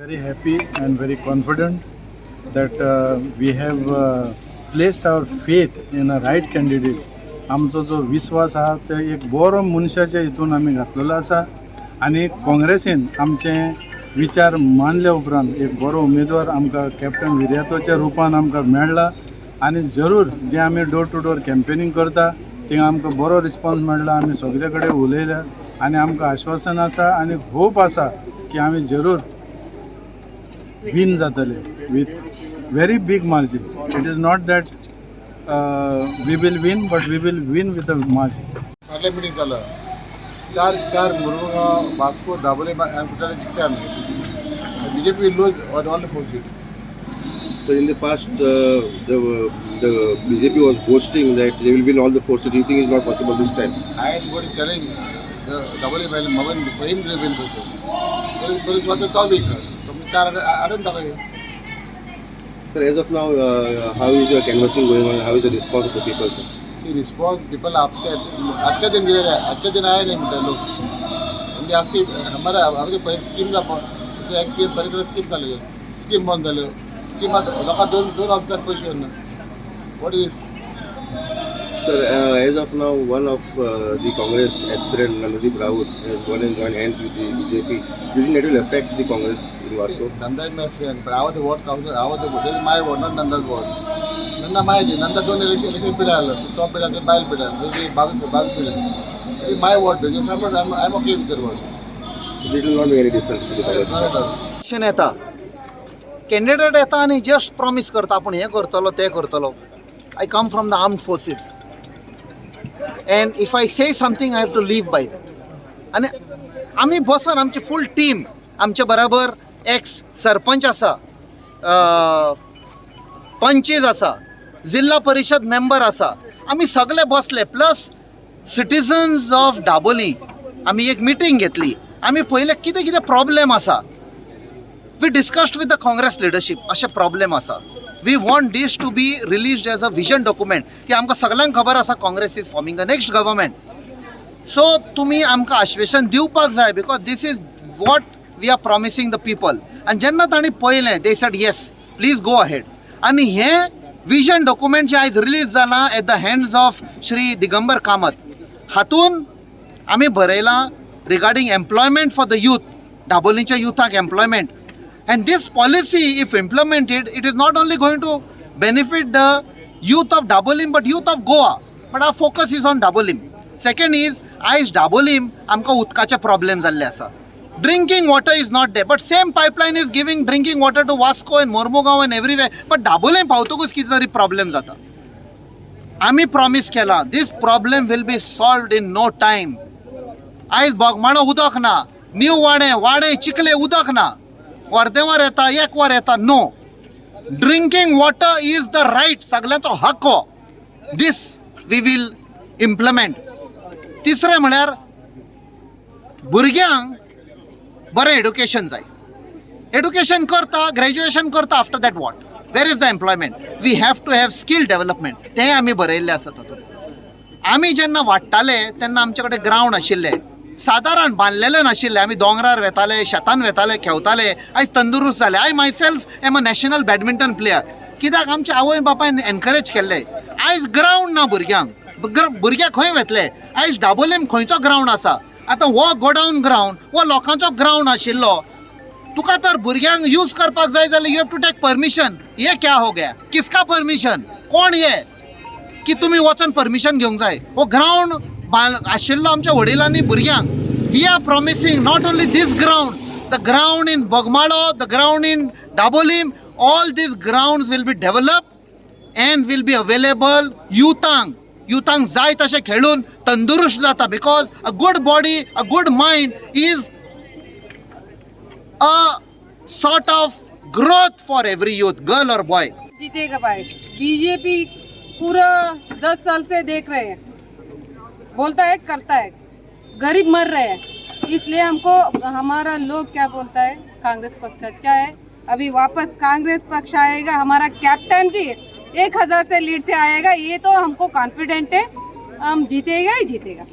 Very happy and very confident that we have placed our faith in a right candidate. आमचो जो विस्वास आहा ते एक बरो मनशाच्या हितून आमी घातलेलो आसा आनी काँग्रेसीन आमचे विचार मानल्या उपरांत एक बरो उमेदवार आमकां कॅप्टन विर्यातोच्या रुपान आमकां मेळ्ळा आनी जरूर जे आमी डोर टू डोर कॅम्पेनींग करता, थिंगा आमकां बरो रिस्पॉन्स मेळ्ळा. आमी सगळे कडेन उलयल्या आनी आमकां आश्वासन आसा आनी होप आसा की आमी जरूर विन जातले with very big margin. It is not that we will win, but we will win with a margin. फाटल्या मिटींग जालो, चार चार मुरमुगांव, वास्को, दाबोली आमी जिखता. आमी BJP lose all four seats. So in the past, the BJP was boasting that they will win all the four seats. Do you think it's not possible this time? I am going to challenge Dabolim mobile for him win करतो. बरी बरी सुवात तो बी तो चार हाडून दाखय. Sir, as of now, how is your canvassing going on? How is the response of the people, sir? See, response, people upset. अच्छे दिन गिरे रहे, अच्छे दिन आए नहीं म्हणटा लोक. म्हणजे आज हमारा आमचे स्कीम जावपा एक स्कीम बरे स्कीम जाल्यो, स्कीम बंद जाल्यो. स्किमात लोकां दोन दोन वर्सां पयशे ना. What is Sir, as of now, one of the Congress aspirant, Nandadeep Raut, has gone and joined hands with the BJP. Do you think that will affect the Congress in Vasco? Nanda is my friend, but I was the ward councillor. I was the this is my ward, not Nanda's ward. Nanda my Nanda दोन election election पिढा आलं, तो पिढा, ते बायल पिढा, बावीस बावीस पिढा. My ward, I am okay with ward. It will not make any difference to the Congress. Election येता, candidate येता आनी जस्ट प्रॉमीस करता, आपूण हें करतलो, तें करतलो. I come from the armed forces and if I say something, I have to live by that. आनी आमी बसून आमची फूल टीम, आमचे बराबर एक्स सरपंच आसा, पंचीस आसा, जिल्हा परिशद मेंबर आसा, आमी सगळे बसले, प्लस सिटीजन्स ऑफ दाबोली. आमी एक मिटींग घेतली. आमी पळयलें कितें कितें प्रॉब्लेम आसा. We discussed with the Congress leadership, अशे प्रॉब्लेम आसा. We want this to be released as a vision document की आमकां सगळ्यांक खबर आसा, Congress is forming the next government, so तुमी आमकां आश्वासन दिवपाक जाय because this is what we are promising the people. आनी जेन्ना तांणी पळयलें, they said, "Yes, please go ahead." आनी हें विजन डॉक्युमेंट जें आयज रिलीज जालां at the hands of Shri Digambar Kamat, हातून आमी बरयलां regarding employment for the youth, दाबोलीच्या युथाक employment. And this policy, if implemented, it is not only going to benefit the youth of Dabolim but youth of Goa, but our focus is on Dabolim. Second is, आयज दाबोलीम आमकां उदकाचे problem जाल्ले आसा. Drinking water is not there, but same pipeline is giving drinking water to Vasco and Mormugao and everywhere, but Dabolim पावतकूच कितें तरी problem जाता. आमी promise केला, this problem will be solved in no time. आयज बोगमाळो उदक ना, न्यू वाडें, वाडें, चिखले उदक ना. अर्दें वर येता, एक वर येता. No, drinking water is the right, सगळ्यांचो हक्क हो. This we will implement. तिसरें म्हळ्यार भुरग्यांक बरें एडुकेशन जाय. एडुकेशन करता, ग्रॅज्युएशन करता, after that what? Where is the employment? We have to have skill development. तें आमी बरयल्लें आसा तातूंत. आमी जेन्ना वाडटाले तेन्ना आमचे कडेन ग्रावंड आशिल्ले, सादारण बांदलेले नाशिल्ले. आमी दोंगरार वेताले, शेतान वेताले, खेळताले. आयज तंदुरुस्त जाले. I myself am a national badminton player. कित्याक? आमच्या आवय बापायन एनकरेज केल्ले. आयज ग्रावंड ना भुरग्यांक. भुरगे खंय वेतले? आयज दाबोलीम खंयचो ग्रावंड आसा? आतां हो गोडावन ग्रावंड हो लोकांचो ग्रावंड आशिल्लो. तुका तर भुरग्यांक यूज करपाक जाय जाल्यार you have to take permission. ये क्या हो गया? किसका परमिशन? कोण ये की तुमी वचोन परमिशन घेवंक जाय? हो ग्रावंड आशिल्लो आमच्या वडिलांनी भुरग्यांक. We are promising not only this ground, the ground in Bogmalo, the ground in Dabolim, all these ground will be develop and will be available युथांक. युथांक जाय तशें खेळून तंदुरुस्त जाता because a good body, a good mind is a sort of growth for every youth, girl or boy. जीतेगा भाई. BJP पूरा 10 साल से देख रहे हैं, बोलता है, करता है, गरीब मर रहे हैं. इसलिए हमको हमारा लोग क्या बोलता है, कांग्रेस पक्ष अच्छा है. अभी वापस कांग्रेस पक्ष आएगा. हमारा कैप्टन जी 1000 से लीड से आएगा, ये तो हमको कॉन्फिडेंट है. हम जीतेगा ही जीतेगा.